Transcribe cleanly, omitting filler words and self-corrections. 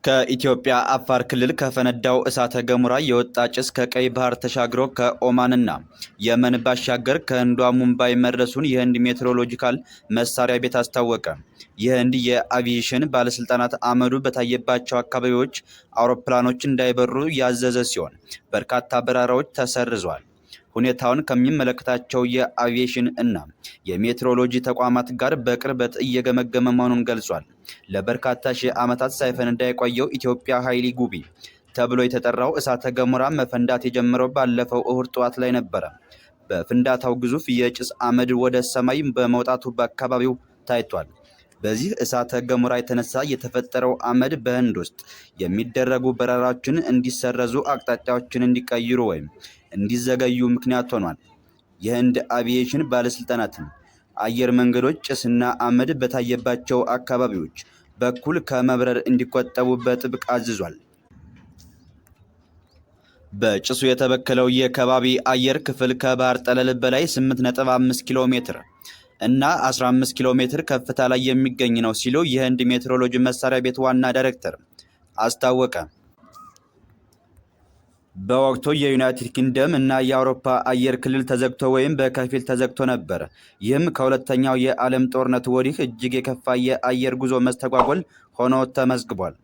ከኢትዮጵያ አፋር ክልል ከፈነዳው እሳተ ገሞራ የወጣ ጭስ ከቀይ ባህር ተሻግሮ ከኦማንና የመን ባሻገር ከህንዷ ሙምባይ መድረሱን የህንድ ሜትሮሎጂካል መሳሪያ ቤት አስታወቀ። የህንድ የአቪዬሽን ባለስልጣናት አመዱ በታየባቸው አካባቢዎች አውሮፕላኖች እንዳይበሩ ያዘዘ ሲሆን በርካታ በረራዎች ተሰርዟል። ሁኔታውን ከሚመለከታቸው የአቪዬሽን እና የሜትሮሎጂ ተቋማት ጋር በቅርበት እየገመገመ መሆኑን ገልጿል። ለበርካታ ሺህ ዓመታት ሳይፈነዳ የቆየው ኢትዮጵያ ኃይሊ ጉቢ ተብሎ የተጠራው እሳተ ገሞራ መፈንዳት የጀመረው ባለፈው እሁድ ጠዋት ላይ ነበረ። በፍንዳታው ግዙፍ የጭስ አመድ ወደ ሰማይ በመውጣቱ በአካባቢው ታይቷል። በዚህ እሳተ ገሞራ የተነሳ የተፈጠረው አመድ በህንድ ውስጥ የሚደረጉ በረራዎችን እንዲሰረዙ፣ አቅጣጫዎችን እንዲቀይሩ ወይም እንዲዘገዩ ምክንያት ሆኗል። የህንድ አቪዬሽን ባለስልጣናትም አየር መንገዶች ጭስና አመድ በታየባቸው አካባቢዎች በኩል ከመብረር እንዲቆጠቡ በጥብቅ አዝዟል። በጭሱ የተበከለው የከባቢ አየር ክፍል ከባህር ጠለል በላይ 8.5 ኪሎ ሜትር እና 15 ኪሎ ሜትር ከፍታ ላይ የሚገኝ ነው ሲሉ የህንድ ሜትሮሎጂ መሳሪያ ቤት ዋና ዳይሬክተር አስታወቀ። በወቅቱ የዩናይትድ ኪንግደም እና የአውሮፓ አየር ክልል ተዘግቶ ወይም በከፊል ተዘግቶ ነበር። ይህም ከሁለተኛው የዓለም ጦርነት ወዲህ እጅግ የከፋ የአየር ጉዞ መስተጓጎል ሆኖ ተመዝግቧል።